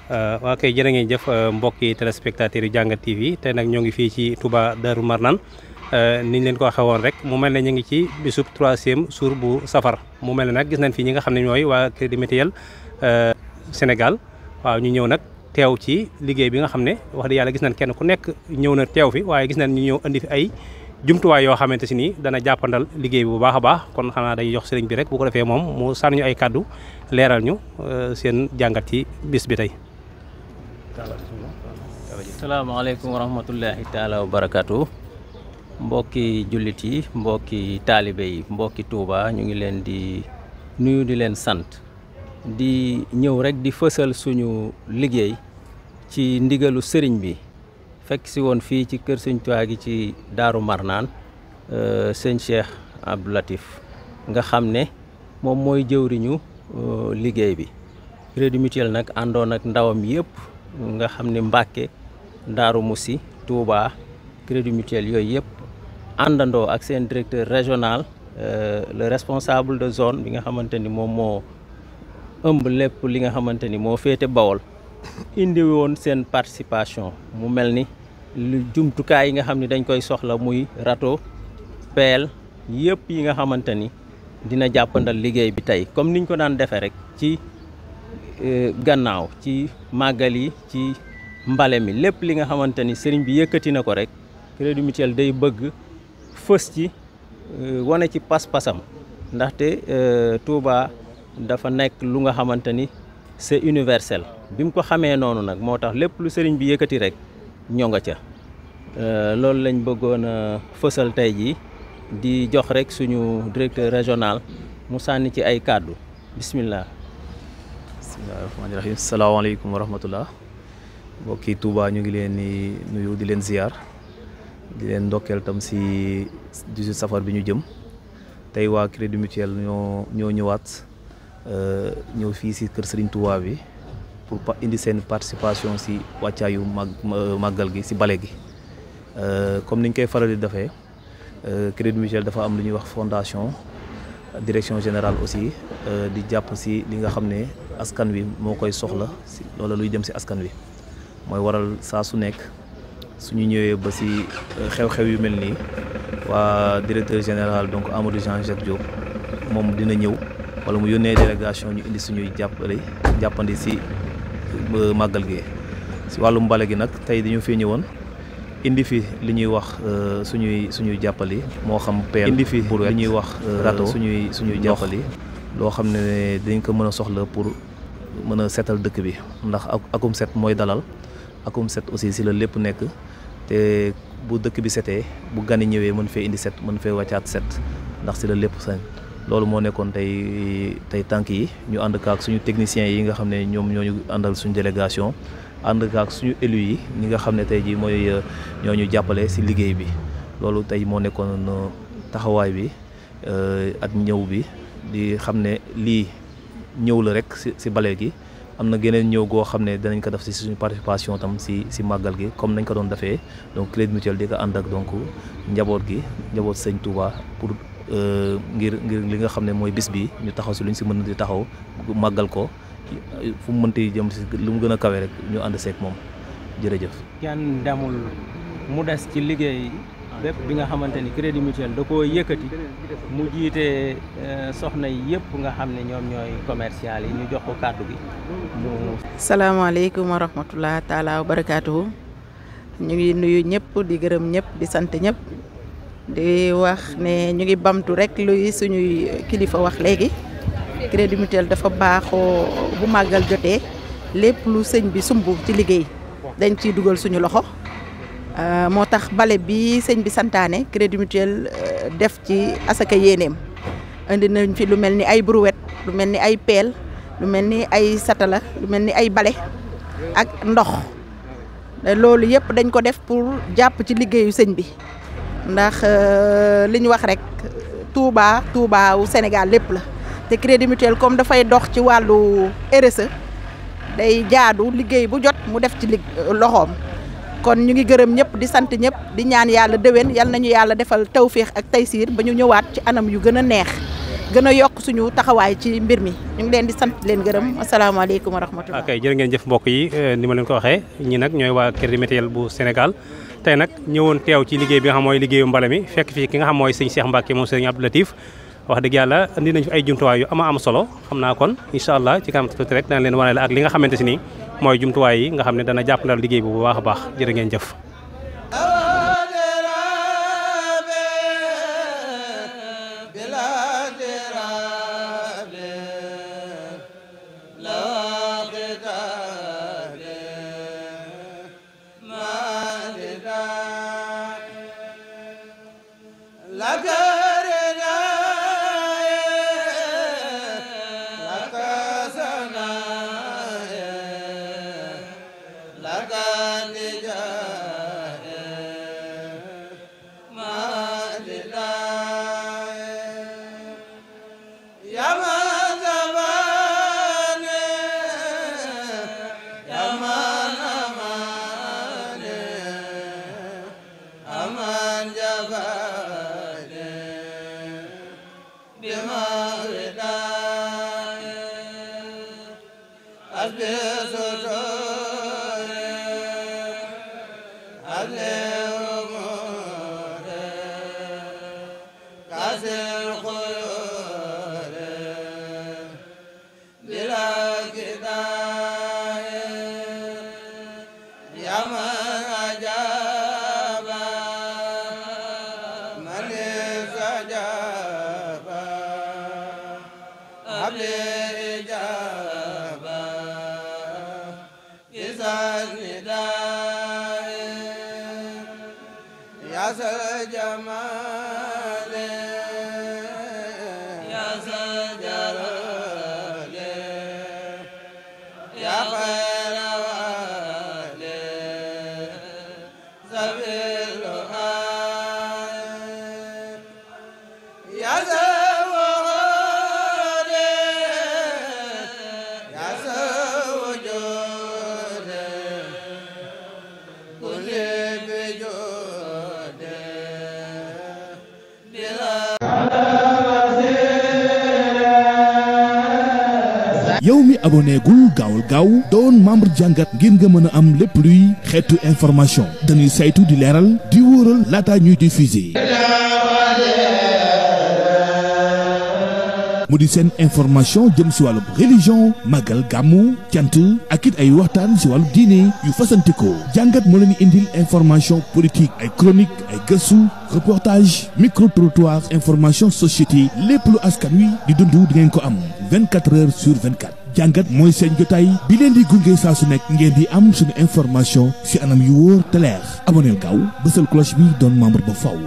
waa kay jërë ngeen jëf mbokki téléspectateurs yu Jàngat TV te nag ñoo ngi fii ci Touba Darou Marnane niñ leen ko waxee woon rek mu mel ne ñu ngi ci bisub 3e jour bu safar mu mel ne nag gis nañ fi ñi nga xam ne ñooy waa Crédit Mutuel Sénégal waaw ñu ñëw nag teew ci liggéey bi nga xam ne wax dëgg yàlla gis nañ kenn ku nekk ñëw na teew fi waaye gis nañ ñu ñëw indi fi ay jumtuwaay yoo xamante si nii dana jàppandal liggéey bi bu baax a baax kon xanaa day jox sëriñ bi rek bu ko defee moom mu sànni ñu ay kàddu leeral ñu seen jàngat ci bis bi tey. salaamaaleykum wa rahmatullahi taala wa barakatu mbokki jullit yi mbokki taalibe yi mbokki Touba ñu ngi leen di nuyu di leen sant di ñëw rek di fësal suñu liggéey ci ndigalu sëriñ bi fekk si woon fii ci kër sëñ Tuubaa gi ci Daaru Marnaan sëñ Cheikh Abdou Latif nga xam ne moom mooy jëwriñu liggéey bi Crédit Mutuel nag àndoon ak ndawam yëpp nga xam ne Mbàkke Daaru Musi Touba Crédit Mutuel yooyu yëpp àndandoo ak seen directeur régional le responsable de zone bi nga xamante ni moom moo ëmb lépp li nga xamante ni moo féete Bawol indi woon seen participation mu mel ni lu jumtukaay yi nga xam ne dañ koy soxla muy râteau pelle yëpp yi nga xamante ni dina jàppandal liggéey bi tey comme niñ ko daan defee rek ci gannaaw ci màggal yi ci mbale mi lépp li nga xamante ni sëriñ bi yëkkati na ko rek Crédit Mutuel day bëgg fës ci wane ci pas-pasam ndaxte Touba dafa nekk lu nga xamante ni c'est universel bi mu ko xamee noonu nag moo tax lépp lu sëriñ bi yëkkati rek ñoo nga ca loolu lañ bëggoon a fësal tey jii di jox rek suñu directeur régional mu sànni ci ay kàddu bismillah. bismillahi rahmaani rahim salaamaaleykum wa rahmatullah mbokki Touba ñu ngi leen di nuyu di leen ziar di leen ndokkeel tam si 18 safar bi ñu jëm tey waa Crédit Mutuel ñoo ñëwaat ñëw fii si kër Serigne Touba bi pour indi seen participation si wàccaayu màggal gi si bale gi comme niñ koy faral di defee Crédit Mutuel dafa am lu ñuy wax fondation direction générale aussi di jàpp si li nga xam ne askan wi moo koy soxla si loola luy jëm si askan wi mooy waral saa su nekk suñu ñëwee ba si xew-xew yu mel nii waa directeur général donc Amadou Jean-Jacques Diop moom dina ñëw wala mu yónnee délégation ñu indi suñuy jàppandi si màggal gi si wàllum mbale gi nag tey dañu fee ñëwoon indi fi li ñuy wax suñuy jàppali moo xam peel indi fi pour li ñuy wax râteau suñuy jàppali loo xam ne dañ ko mën a soxla pour mën a seetal dëkk bi ndax akum set mooy dalal akum set aussi si la lépp nekk te bu dëkk bi setee bu gani ñëwee mën fee indi set mën fee wàccaat set ndax si la lépp sañ loolu moo nekkoon tey tànk yi ñu ànd kaak suñu techniciens yi nga xam ne ñoom ñooñu àndal suñu délégation ànd kaak suñu élus yi ñi nga xam ne tey jii mooy ñoo ñu jàppale si liggéey bi loolu tey moo nekkoon taxawaay bi ak ñëw bi di xam ne lii ñëw la rek si bale gi am na geneen ñëw goo xam ne danañ ko def si suñu participation tam si màggal gi comme nañ ko doon defee donc Crédit Mutuel di ko ànd ak donc njaboot sëñ Touba pour ngir li nga xam ne mooy bis bi ñu taxaw si lu ñu si mën di taxaw màggal ko fu mu mënti jëm si lu mu gën a kawe rek ñu ànd seeg moom jërëjëf. kenn demul mu des ci liggéey bépp bi nga xamante ni Crédit Mutuel da koo yëkkati mu jiite soxna yi yëpp nga xam ne ñoom ñooy commercial yi ñu jox ko kàddu gi mu. salaamaaleykum wa rahmatulah taalaa wa barakaatuhu ñu ngi nuyu ñëpp di gërëm ñëpp di sant ñëpp. di wax ne ñu ngi bamtu rek luy suñuy kilifa wax léegi Crédit Mutuel dafa baaxoo bu màggal jotee lépp lu sëñ bi sumb ci liggéey dañ ciy dugal suñu loxo moo tax bale bi sëñ bi santaane Crédit Mutuel def ci asaka yéeneem indi nañ fi lu mel ni ay brouette lu mel ni ay pelle lu mel ni ay satala lu mel ni ay bale ak ndox loolu yëpp dañ ko def pour jàpp ci liggéeyu sëñ bi ndax li ñu wax rek Touba wu Sénégal lépp la te Crédit Mutuel comme dafay dox ci wàllu RSE day jaadu liggéey bu jot mu def ci loxoom kon ñu ngi gërëm ñëpp di sant ñëpp di ñaan yàlla déwén yal nañu yàlla defal tawféex ak taysiir ba ñu ñëwaat ci anam yu gën a neex gën a yokk suñu taxawaay ci mbir mi ñu ngi leen di sant leen gërëm asalaamaaleykum wa rahmatullah. ok jërë ngeen jëf mbokk yi ni ma leen ko waxee ñi nag ñooy waa Crédit Mutuel bu Sénégal tey nag ñëwoon teew ci liggéey bi nga xam mooy liggéeyu mbale mi fekk fii ki nga xam mooy sëñ Cheikh Mbacke moom sëñ Abdou Latif wax dëgg yàlla indi nañ fi ay jumtuwaay yu am solo xam naa kon incha allah ci kanam tuuti rek dana leen wane la ak li nga xamante si nii mooy jumtuwaay yi nga xam ne dana jàppandal liggéey bi bu baax a baax jërë ngeen jëf. yow mi abonné gul gaawul gaaw doon membre jàngat ngir nga mën a am lépp luy xeetu information dañuy saytu di leeral di wóoral laata ñuy diffuser mu di seen information jëm si wàllu religion màggal gàmmu cant ak it ay waxtaan si wàllu diine yu fasantikoo jàngat moo leen indil information politique ay chronique ay gëstu reportage micro trottoir information société lépp lu askan wi di dund di ngeen ko am 24 heures sur 24 jàngat mooy seen jotaay bi leen di gunge saa su nekk ngeen di am suñu information si anam yu wóor te leer aboneel gaaw bësal cloche bi doon membre ba faw